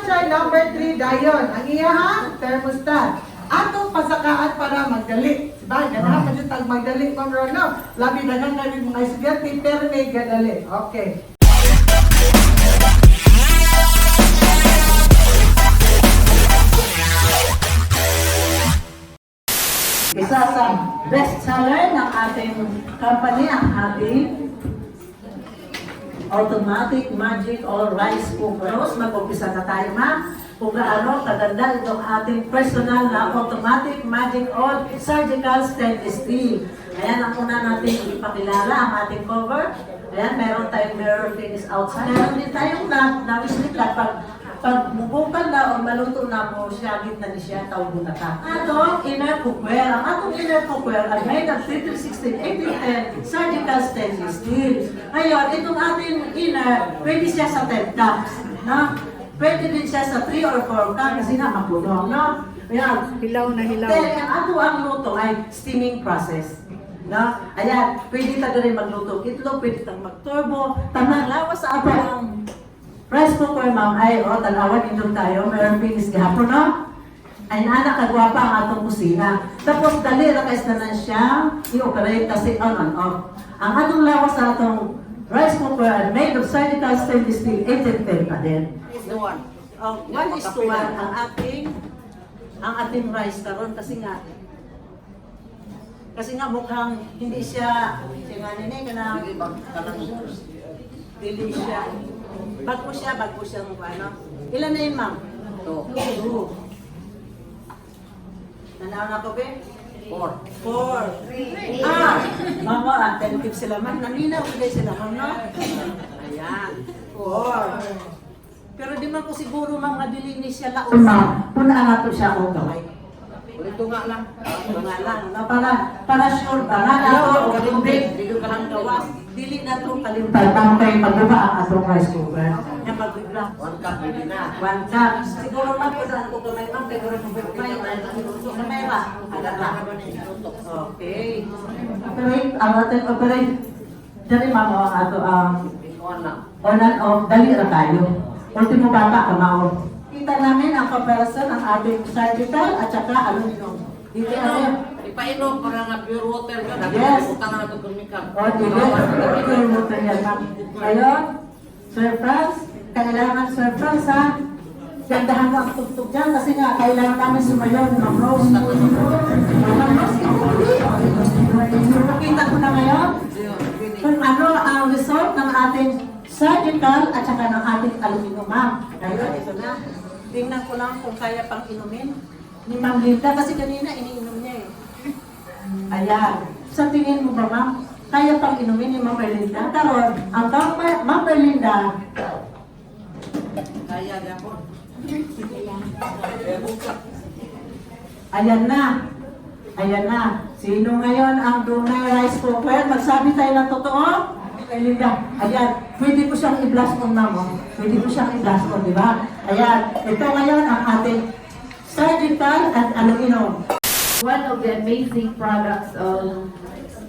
siya number 3 dayon. Ang iyahang thermostat. Atong pasakaan para magdali. Diba? Ganahan pa siya tag magdali, Ma'am Ron, no? Labi daghan kami mga estudyante, pero may gadali. Okay. Isa sa best seller ng ating company, ang ating automatic magic all rice cooker. Rose, mag-umpisa na tayo, ma'am. Kung gaano kaganda itong ating personal na automatic magic all surgical stainless steel. Ayan ang una natin ipakilala, ang ating cover. Ayan, meron tayong mirror finish outside. Meron din tayong knob na wislit lang. Pag mubukal na o maluto na mo siya, gitna ni siya, tawag na ka. Atong inner cookware. Ang atong inner cookware ay made of 3316 1810 surgical stainless steel. Ngayon, itong ating inner, pwede siya sa 10 cups. No? Pwede din siya sa 3 or 4 cups kasi nga mapuno. No? Ayan. Hilaw na hilaw. Then, ang ato ang luto ay steaming process. No? Ayan, pwede ta rin magluto og itlog, pwede tang magturbo. Tanang lawas sa ato ang rice cooker, ma'am, ay, oh, tanawan nindot tayo, meron finish gihapon, no? Ay, nana, kagwapa ang atong kusina. Tapos, dali ra kay na siya i-operate kasi on and off. Ang atong lawas sa atong rice cooker ay made of surgical stainless steel, 1810 pa din. Is the one. Oh, 1:1 ang ating rice karon kasi nga mukhang hindi siya siya nga nini kanang Dili ba kanang dili siya bago siya mo ano. Ilan na yun, ma'am? To? Two. Nanaw na ko be? Four. Four. Ah, mama, attentive sila, ma'am. Naminaw ko sila, ma'am, no? Ayan. Four. Pero di man ko siguro, ma'am, nga dili ni siya laon. Ma'am, punaan nato siya og gamay. Ulit nga lang. Mga lang, no? Para sure ba nga nato og tubig Dili ka lang ang gawas. Dili na to kalimpad ma'am kay maguba ang atong rice cooker. Nya magbibla. 1 cup pwede na. 1 cup. Siguro, ma'am, punaan ko gamay, ma'am, kay murag gamay, gamay ra. Aga ra. Okay. Operate, ang ating operate. Dali, ma'am, oh, ato ang On lang. On and off, dali ra tayo. Ultimo bata, kamao. Kita namin ang comparison ng ating surgical at saka aluminum. Dito ano? Ipainom para nga pure water ka. Yes. Utang na ito chemical. O, dili. Pure water yan, ma'am. Ngayon, Sir Franz, kailangan, Sir Franz, ha? Gandahan mo ang tugtog dyan kasi nga kailangan namin sumayaw ni Ma'am Rose. Ma'am Rose, ito Nakita ko na ngayon kung ano ang result ng ating surgical at saka ng ating aluminum, ma'am. Ngayon, ito na. Tingnan ko lang kung kaya pang inumin ni Ma'am Linda kasi kanina iniinom niya eh. Ayan. Sa tingin mo ba, ma'am, kaya pang inumin ni Ma'am Erlinda? Karon, ang Ma'am Erlinda, Kaya gapon. Ayan na. Ayan na. Sino ngayon ang dunay rice cooker? Magsabi tayo ng totoo? Erlinda, ayan. Pwede ko siyang i-blast on, ma'am. Oh. Pwede ko siyang i-blast on, di ba? Ayan. Ito ngayon ang ating surgical at aluminum. One of the amazing products of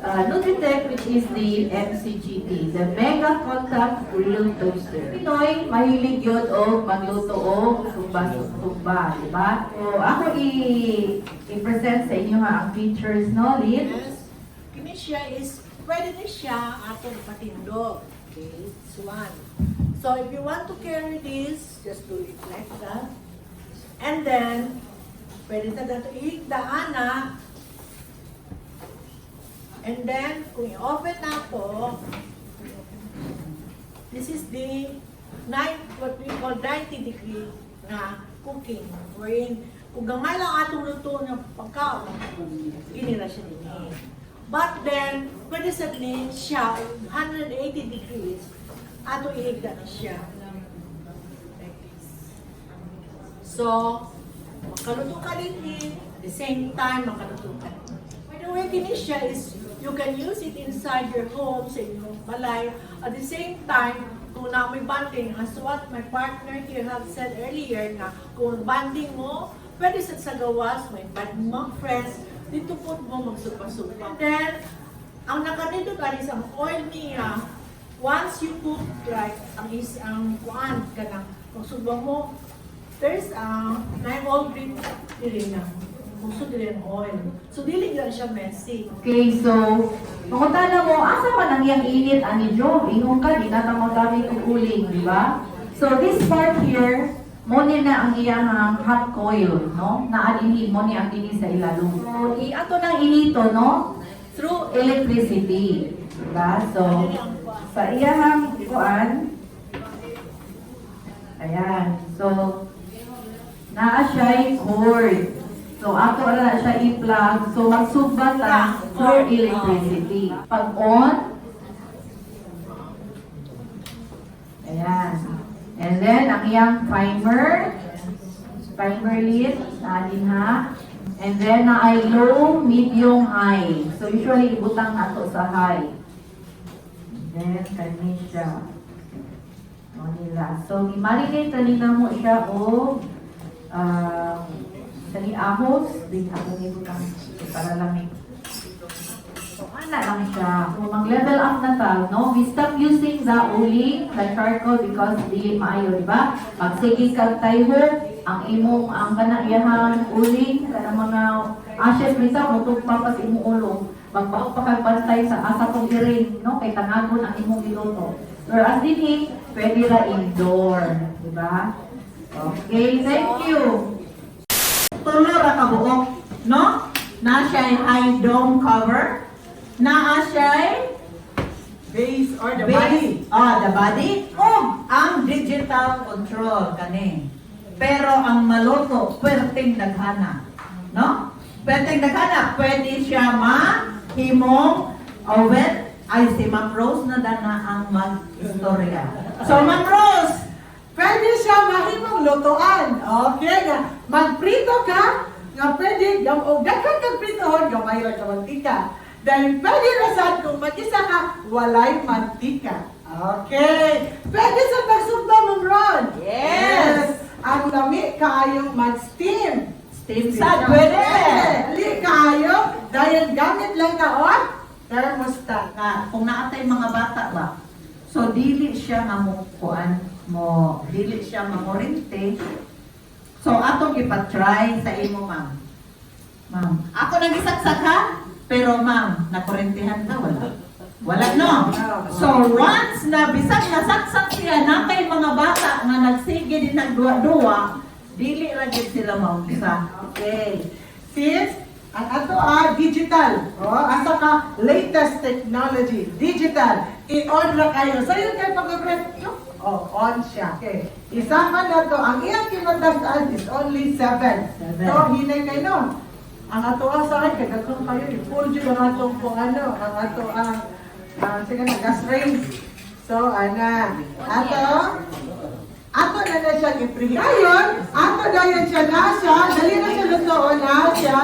Nutritech, which is the MCGT, the Mega Contact Grill Toaster. Pinoy, mahilig yun o magluto o tumba-tumba, di ba? So, ako i-present sa inyo ha, ang features, no, Lynn? Yes. Kini siya is, pwede ni siya atong patindog. Okay, it's one. So if you want to carry this, just do it like that. And then, pwede na dato ihigdaan na. And then, kung i-open na po, this is the what we call 90 degree na cooking. Wherein, kung gamay lang atong luto ng pagkaon, gini na siya dinhi. But then, pwede sa ni siya, 180 degrees, ato ihigda na siya. Like this. So, makaluto ka din eh, at the same time, makaluto ka din. By the way, kini siya is, you can use it inside your home, sa inyong balay. At the same time, kung na may bonding, as what my partner here have said earlier, na kung bonding mo, pwede sa gawas, may invite mo mga friends, dito po mo magsupa-supa. And then, ang nakanindot ani sa oil niya, once you cook like ang is ang kuan kanang kung suba mo There's nine all green diri na. Gusto diri ang oil. So dili gyud siya messy. Okay, so, mangutana mo, asa man ang iyang init ani Job? Ingon ka, di na ta magamit og uling, di ba? So, this part here, mo ni na ang iyang hot coil, no? Naa dinhi, mo ni ang dinhi sa ilalom. So, i-ato nang inito, no? Through electricity. Diba? So, sa iyang kuan, ayan. So, naa siya'y cord. So, ato ra na siya i-plug. So, magsugba ta through electricity. Pag on, ayan. And then, ang iyang timer lid, naa din ha. And then, naay low, medium, high. So, usually, ibutang nato sa high. And then, kani siya. O nila. So, i-marinate na nila mo siya o kani ahos, di ako ni butang para lamig. So, ana lang siya. So, mag-level up na ta, no? We stop using the uling, the charcoal, because dili maayo, di ba? Magsige kag tayho, ang imong, ang kana iyahang uling, kanang mga ashes, minsan, mutugpa pa sa imong ulo. Magbaho pa kag bantay sa asa tong iring, no? Kay tangagon ang imong giluto. Whereas dinhi, pwede ra indoor, di ba? Okay, thank you. Tulo ra ka buok, no? Na siya high dome cover. Naa siya Base or the base, body. Ah, the body ug ang digital control kani. Pero ang maluto, pwerteng daghana. No? Pwerteng daghana, pwede siya ma himong oven. Ay, si Ma'am Rose na dana ang mag-istorya. So, Ma'am Rose, Pwede siya mahimong lutuan. Okay, nga magprito ka, nga pwede, gam o daghan kag pritohon, gamay ra ka mantika. Dahil pwede ra sad kung mag-isa ka, walay mantika. Okay. Pwede sa pagsugba, Ma'am Ron. Yes. Ang lami kaayong mag-steam. Steam sad, pwede. Ali kaayo, dahil gamit lang ka og thermostat. Nga, kung naatay mga bata ba, so dili siya nga mo kuan mo, dili siya makurente. So atong ipa-try sa imo, ma'am. Ma'am, ako nang isaksak ha, pero ma'am, nakurentehan ka wala? Wala, no? So once na bisag nasaksak siya na kay mga bata nga nagsige din nagduwa-duwa, dili ra gyud sila maunsa. Okay. Since ang ato ah, digital. Oh, asa ka latest technology, digital. I-on ra kayo. Sayo kay pag-press. Oh, on siya. Okay. Isama na to. Ang iyang kinatasan is only 7. 7. So, hinay kay no. Ang ato ah, sa akin, kay daghan kayo, i-full jud ang atong kung ano, ang ato ang sige na, gas range. So, ana, ato na na siya i-preheat. Dayon, ato dayon siya na siya, dali na siya lutoon na siya,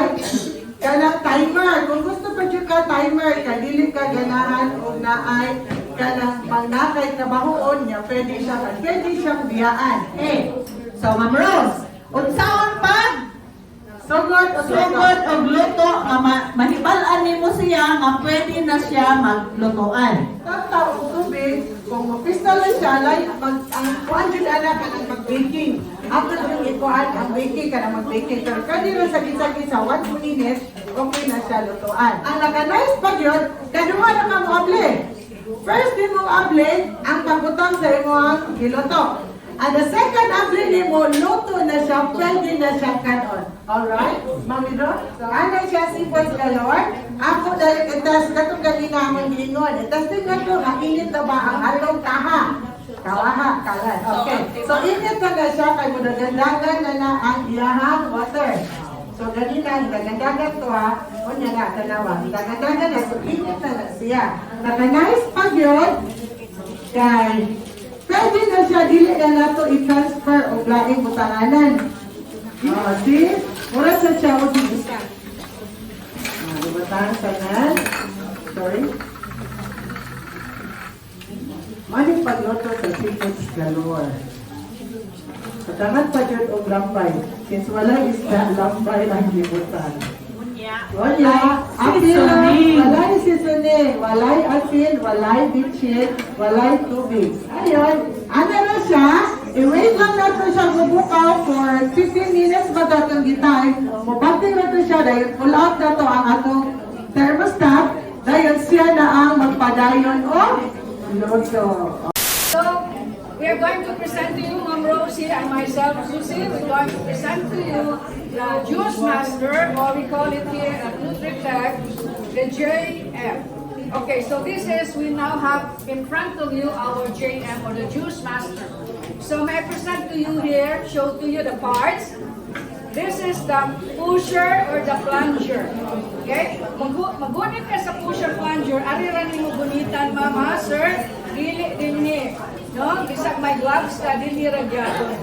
kanang timer. Kung gusto pa jud ka timer, kay dili ka ganahan og naay kanang pang nakay trabahoon niya, pwede siyang biyaan. Okay. So Ma'am Rose, unsaon pag Sugod o sugod og luto nga mahibal-an nimo siya nga pwede na siya maglutuan? Tata og tubig, kung mapista lang siya, lay, mag, ang kuan jud ana kanang mag-baking. Ato jud ikuan ang baking kanang mag-baking. Pero kani ra sa gisa-gisa, 1 minute, okay na siya lutuan. Ang naka-nice pa gyud, kaduha na ka mo able. First nimo able, ang pagbutang sa imong giluto. And the second able nimo, luto na siya, pwede na siya kanon. Alright? Mami Ro? So, ana siya seafoods galore. Ako dahil itas katong ganina among giingon. Itas din nato nga init na ba ang atong kaha? Kawaha, kalan. Okay. So, init na na siya kay mudagandagan na na ang iyahang water. So, ganina, dagandagan to ha. Unya na, tanawa. Dagandagan na. So, init na na siya. Naka-nice pa yun. Kay, pwede na siya, dili na nato i-transfer o laing butanganan. Oh, see? Mura sa siya o isa. Ah, butang sa nan. Sorry. Mali pagluto sa seafoods galore. Patangan pa jud og lambay. Since walay isda, lambay ang gibutan. Unya. Wala, asin, walay seasoning, walay asin, walay bitchin, walay tubig. Ayun, ano na siya? I-wait lang nato siya mubukaw for 15 minutes ba atong gi-time. Mubakting na to siya dahil pull out na to ang atong thermostat. Dahil siya na ang magpadayon o luto. So, we are going to present to you, Ma'am Rosie and myself, Susie, we're going to present to you the Juice Master, or we call it here at Nutritech, the JM. Okay, so this is, we now have in front of you our JM or the Juice Master. So may I present to you here, show to you the parts. This is the pusher or the plunger. Okay? Magunit ka sa pusher plunger, ari ra nimo gunitan, mama, sir, dili dinhi. No? Bisag may gloves ka, dili ra gyapon.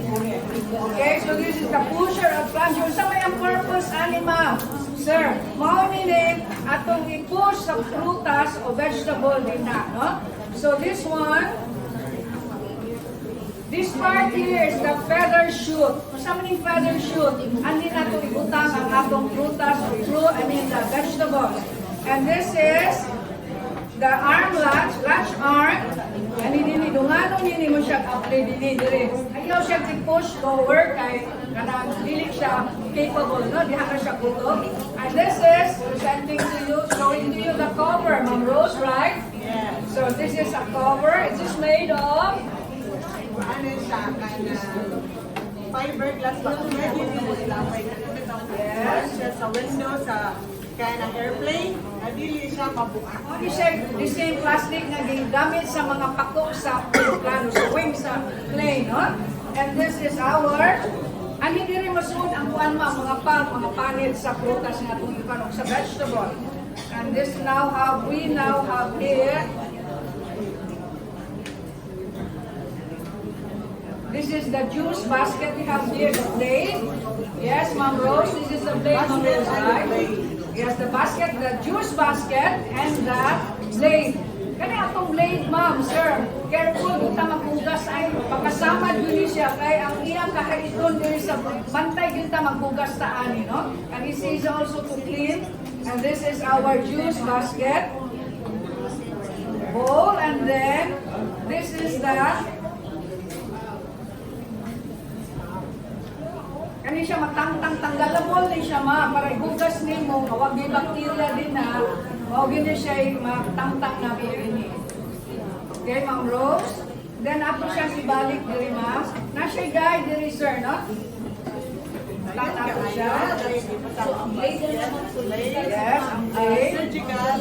Okay? So this is the pusher or plunger. Unsa may ang purpose ani, ma'am? Sir, mao ni ni atong i-push sa prutas o vegetable din na, no? So this one, this part here is the feather shoot. Unsa man ning feather shoot? Ani nato ibutang ang atong prutas or fruit, I mean the vegetables. And this is the arm latch, latch arm. Ani dinhi dungano nini mo siya apply dinhi dire. Ayaw siya i-push lower kay kanang dili siya capable, no? Diha na siya gutom. And this is presenting to you, showing to you the cover, Ma'am Rose, right? Yes. So this is a cover. It is made of Ano siya, kana fiberglass ba? Kung pwede mo ilapay Yes. siya sa window sa kaya ng airplane, na dili siya mabuka. Ano siya, the same plastic nga gigamit sa mga pako sa plano, sa wing sa plane, no? And this is our, ang hindi rin masuod ang kuan ma, mga pag, mga panit sa prutas nga itong ipanog sa vegetable. And this now have, we now have here, this is the juice basket we have here, the blade. Yes, Ma'am Rose, this is the blade, Ma'am Basket Rose, and the right? blade. Yes, the basket, the juice basket and the blade. Kani atong blade, ma'am, sir. Careful, di ta maghugas ay pagkasama dili siya kay ang iyang kahaiton diri sa bantay gyud ta maghugas ta ani, no? And it's easy also to clean. And this is our juice basket bowl, and then this is the kani siya matangtang tanggalable ni siya, ma, para igugas nimo nga wag gyud bacteria din na mao gyud ni siya matangtang na ini. Okay, Ma'am Rose. Then ato siya ibalik diri, ma'am. Na siya guide diri, sir, no? Tangtang siya. Yes, ang blade. Surgical.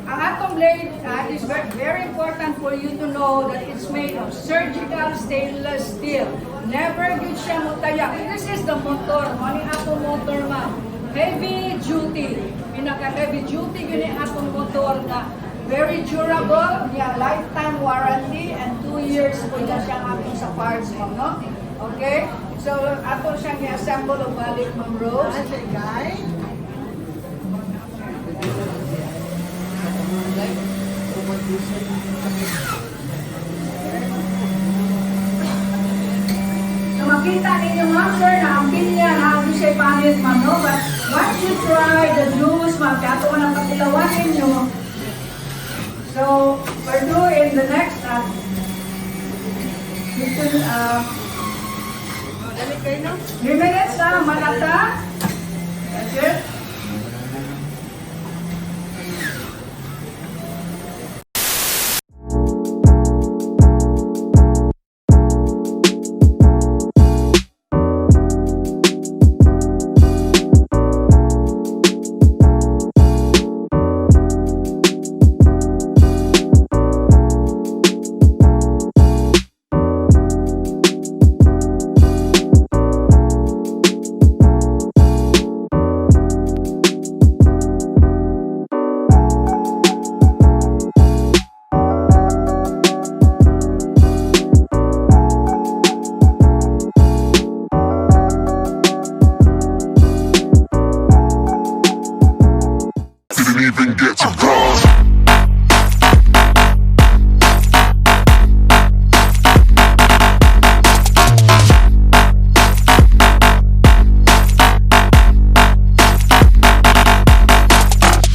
Ang atong blade is very, very important for you to know that it's made of surgical stainless steel. Never gyud siya mutaya. This is the motor. Mao ni atong motor, ma'am. Heavy duty. Pinaka heavy duty gyud ni atong motor na very durable, yeah, lifetime warranty and 2 years po na siya atong sa parts, ma'am, no? Okay? So, ato siyang i-assemble o balik, Ma'am Rose. Ano siya, guide? So makita ninyo, ma'am, sir, na ang pinya na ang siya pangit, ma'am, no? But once you try the juice, ma'am, kaya ito ng patilawan ninyo. So, we're doing the next, 15, Dali kayo, no? 3 minutes na, manata. That's it.